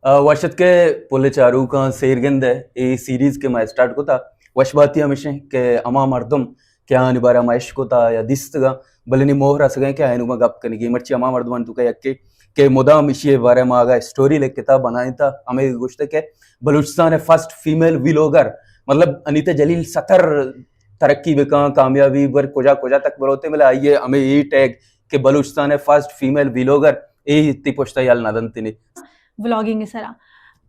آ، وش اتکے پل چاروکاں، سیرگند ءِ اے سیریز کہ ما اسٹارٹ کتا، وش باتی ہمیش ایں کہ ہما مردم کہ آنی بارہ ما اش کتا یا دیستگا، بلے نی موہ رسگیں کہ آئینو ما گپ کنگی، مرچی ہما مردمان توکا یکے کہ مدام اشی بارہ ما آگا اسٹوری لکھتا، بنائینتا، ہمیں گوشتے کہ بلوچستان ءِ فرسٹ فیمیل ویلوگر، مطلب انیتا جلیل ستر ترقی بکاں، کامیابی بر کجا کجا تک بروتے، مطلب آئیے ہمیں اے ٹیگ کہ بلوچستان ءِ فرسٹ فیمیل ویلوگر، اے تی پشتا یل نہ دنتنی۔ ولاگنگ ءِ سرا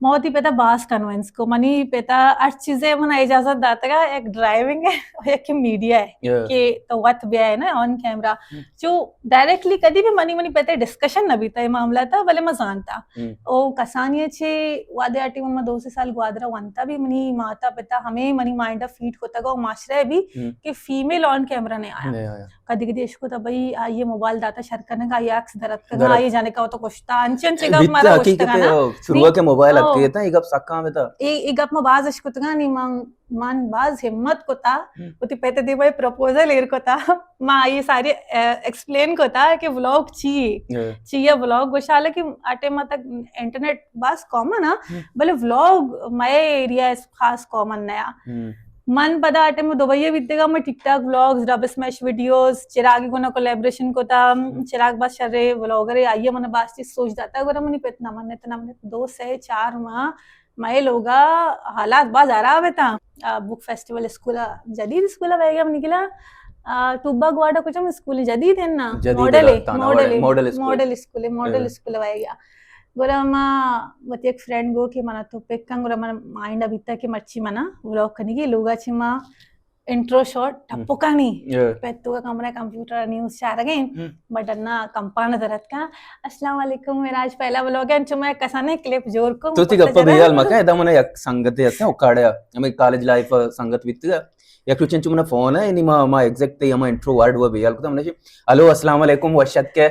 ما وتی پتا باز کنونس کو، منی پتا ہر چیزے من اجازت داتگا، یک ڈرائیونگ ءِ، یک میڈیا ءِ یا۔ کہ تو وت بیائے نا آن کیمرہ۔ ہم۔ چو ڈائریکٹلی کدی بھی منی، منی پتا ڈسکشن نہ بیتا اے معاملہ تا، بلے ما زانتا۔ ہم۔ او کسانی چے وعدے آٹی ما دو سے سال گوادر ونتا بھی منی ماتا پتا ہمیں منی مائنڈ فیڈ کتگا او معاشرہ بھی ہم۔ کہ فیمیل آن کیمرہ نہیں آیا۔ نہیں آیا۔ کدی کدی اشکو تا بھئی آئیے موبائل داتا شر کنگا، آئی عکس درت کنگا، درت۔ آئیے جانے کا تو کشتا، انچے انچے گپ بیتا مارا حقیقت گشتگا نا۔ او، شروع نی، کے موبائل او۔ اتکے تا، یہ گپ سکا میں تا۔ اے، اے گپ ما باز اشکتگا نی، من، من باز ہمت کتا، ہم۔ وتی پت دیما پروپوزل ایر کتا، ما آئیے ساری، اے، ایکسپلین کتا کہ ولاگ چی ہے۔ ہاں۔ چی ہے ولاگ گوشا، حالانکہ آ ٹائم تک انٹرنیٹ باز کامن ہے، ہم۔ بلے ولاگ مئے ایریا خاص کامن نیا۔ ہم۔ من پدا آ ٹائم دبئی ءَ بیتگا، من ٹک ٹاک ولاگز، ڈب اسمیش ویڈیوز، چراگ گنا کولیبریشن کتا، ہم۔ چراگ باز شرے ولاگر ہے، آئیے من باز چیز سوچ داتا، گورا منی پت نہ منت، نہ منت، دو سے چار ماہ مئے لوگا حالات باز خراب اتاں۔ آ، بک فیسٹیول اسکول، جدید اسکول ویگا منی گلا، آ، ٹوبا گواڈا کچھ ہم اسکول جدید ہے نا؟ جدید ماڈل ہے، ہے، تانا ماڈل والا ہے، ماڈل اسکول۔ ماڈل اسکول ہے، ماڈل ہاں۔ اسکول ویگا۔ گڑا ما وتی یک فرینڈ گو کہ منا تو پک کن، گڑا من مائنڈ بیتا کہ مرچی منا ولاگ کنگی، لوگا چی ما انٹرو شاٹ ہم۔ ٹپکانی۔ یا۔ پت تو کمرہ کمپیوٹر نیوز چارگیں، ہم۔ بٹن نا کمپان درت کا۔ السلام علیکم، میرا آج پہلا ولاگ ہے، انچو میں کسانے کلپ جوڑ کو تو تی گپا بیال مکا، ادا منا یک سنگتے ہستیں، او کاڑیا، ہمیں کالج لائف سنگت بیتگا۔ یک روچ انچو منا فون ہے، یعنی ما، ما ایگزیکٹ تے ہما انٹرو ورڈ ہوا بیال کتا، منا چی، ہلو، السلام علیکم، وش اتکے۔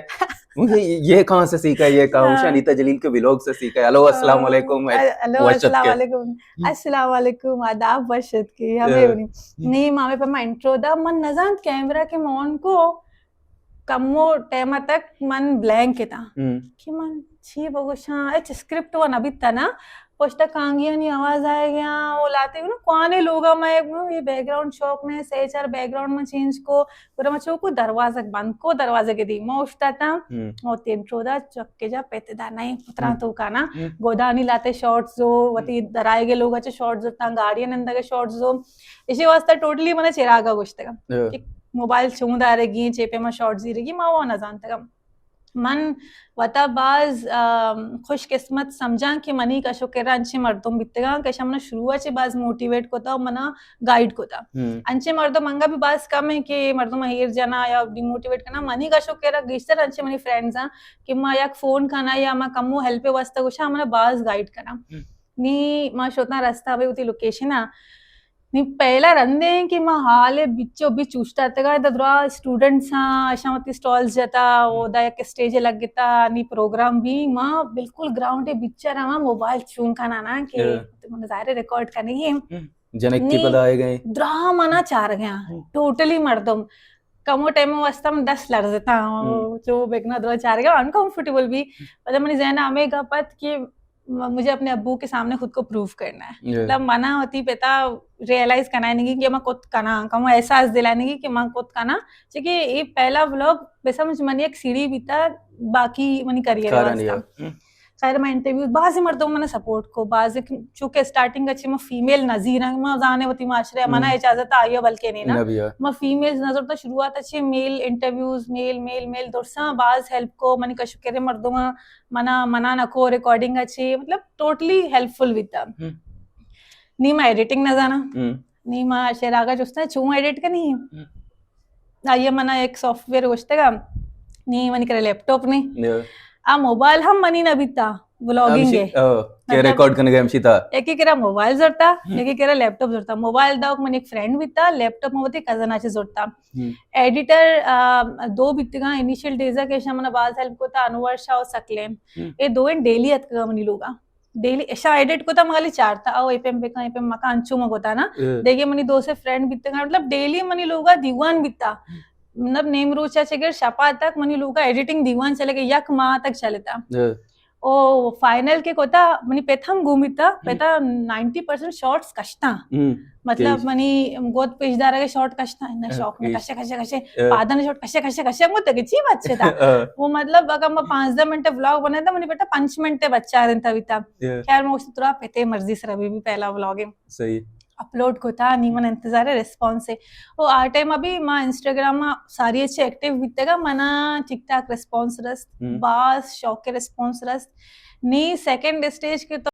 یہ، یہ کہاں سے سیکھا، یہ کہاں؟ ہاں۔ انیتا جلیل کے ولاگ سے سیکھا۔ ہلو، السلام علیکم، ہلو، وش اتکے۔ السلام علیکم۔ ہم۔ السلام علیکم، آداب، وش اتکے، ہمیں ہاں۔ بنی۔ نی ما ہمیں پہ ما انٹرو دا، من نزانت کیمرہ کہ من آن کو کمو ٹائم تک من بلینک اتاں۔ ہم۔ کہ من چی بگوشاں، اچ اسکرپٹ و نہ بیتا نا، پشتا کانگیانی آواز آئے گیا، او لاتے گو نا، کوانے لوگا میں گو، یہ بیک گراؤنڈ شوق نے، سے چار بیک گراؤنڈ میں چینج کو، گڑا ما چو کو دروازگ بند کو، دروازگ دی ما اشتاتا، ہم۔ او تیم چودا چک کے جا پیتے دا نہیں، پتران ہم۔ تو کانا، ہم۔ گودانی لاتے شارٹس زو، وتی ہم۔ درائے گے لوگا چے شارٹس زو، تاں گاڑی نندگے شارٹس زو، اسی واسطہ ٹوٹلی منا چراگا گوشتگا۔ ہاں۔ کہ موبائل چون دارگی، چے پہ ما شارٹ زیرگی، ما وہ نہ زانتگم۔ من وتا باز، آم، خوش قسمت سمجھاں کہ منی کش و کرا انچیں مردم بیتگاں کہ اشاں منا شروع چے باز موٹیویٹ کتا و منا گائیڈ کتا۔ ہم۔ انچیں مردم انگا بھی باز کم ہیں کہ مردم ایر جنا یا ڈیموٹیویٹ کنا۔ منی کش و کرا گیشتر انچیں منی فرینڈز ہیں کہ ما یک فون کنا یا ما کمو ہیلپ واسطہ گوشاں، منا باز گائیڈ کنا۔ ہم۔ نی ما شوتاں رستہ بے وتی لوکیشن آ۔ نی پہلا رندے کہ ما ہال بچو بچ اوشتاتگا، ادا درا اسٹوڈنٹس آں، اشاں وتی اسٹالز جتا، او دا یک اسٹیج لگتا، نی پروگرام بھی، ما بالکل گراؤنڈ بچا رہا، موبائل چون کنا نا کہ ہاں۔ من ظاہر ریکارڈ کنگی۔ ہم۔ جنک کی نی پدا آئے گئے۔ درا منا چار گیا، ہم۔ ٹوٹلی مردم۔ کمو ٹائم واسطہ من دست لرزتا، ہم۔ جو بگنا درا چار گیا، انکمفرٹیبل بھی۔ پدا منی ذہن ہمیں گپت کہ م-، مجھے اپنے ابو کے سامنے خود کو پروف کرنا ہے۔ جی۔ مطلب، منا وتی پتا ریئلائز کنائینگی کہ من کت کنا، کمو احساس دلائینگی کہ من کت کنا۔ چونکہ یہ پہلا ولاگ بے سمجھ منی ایک سیڑھی بیتا باقی منی کریئر کارانی واسطہ۔ آ۔ ہم۔ خیر، میں انٹرویوز، بعضی مردم منا سپورٹ کو، بعضی، چونکہ اسٹارٹنگ اچھے میں فیمیل نظیر ہیں، میں زانے وتی معاشرے، منا ہم۔ اجازت آئی ہو بلکہ نہیں نا۔ نہ بھی ہے۔ میں فیمیلز نظر تو شروعات اچھے میل انٹرویوز، میل، میل، میل درساں باز ہیلپ کو، منی کشکرے مردم منا، منا نہ کو ریکارڈنگ اچھی، مطلب ٹوٹلی ہیلپ فل بیتا۔ ہم۔ نی ما ایڈیٹنگ نہ زانا۔ ہم۔ نی ما شیراگا جستا چون ایڈیٹ کنی۔ ہم۔ آئیے منا ایک سافٹ ویئر گوشتگا، نی منی کرے لیپ ٹاپ نی۔ یا۔ آ موبائل ہم منی نہ بیتا، ولاگنگ ہمشی-، ہے۔ او، کہ مطلب، ریکارڈ کنگا ہمشی تا۔ ایک ہی کرا موبائل زرتا، ہم۔ ایک ہی کرا لیپ ٹاپ زرتا۔ موبائل دا من ایک فرینڈ بیتا، لیپ ٹاپ من وتی کزن آچے زرتا۔ ہم۔ ایڈیٹر، آ، دو بیتگا، انیشل ڈیزا کہ اشاں منا باز ہیلپ کتا، انور شاہ و سکلیم۔ ہم۔ اے دوئیں ڈیلی اتکگا منی لوگا۔ ڈیلی اشاں ایڈٹ کتا، مگلی چارتا، او اے پیم بکن، اے پیم مکن، انچو ما کتا نا۔ اے۔ دیگے منی دو سے فرینڈ بیتگا، مطلب ڈیلی منی لوگا دیوان بیتا۔ ہم۔ مطلب نیم روچا چگر شپا تک منی لوگا ایڈیٹنگ دیوان چلے گئے، یک ماہ تک چلتا۔ اے۔ او فائنل کے کوتا منی پت ہم گومیتا، پتا نائنٹی پرسینٹ شارٹس کشتا. مطلب منی گود پیش دارا کے شارٹ کشتا، نہ شوق میں کشے کشے کشے پادن شارٹ کشے کشے کشے مت کے چی بچے تا. وہ مطلب اگر میں پانزدہ منٹ ولاگ بنے تا، منی پتا پنچ منٹ بچا رہتا بیتا. خیر، میں اس طرح پتے مرضی سر ابھی بھی پہلا ولاگ ہے. صحیح. اپلوڈ کتا، نی من انتظار ریسپانس ہے. او آ ٹائم ابھی ما انسٹاگرام ما ساری اچھے ایکٹیو بیتگا، منا ٹھیک ٹھاک ریسپانس رست، باز شوق ریسپانس رست. نی سیکنڈ اسٹیج کے تو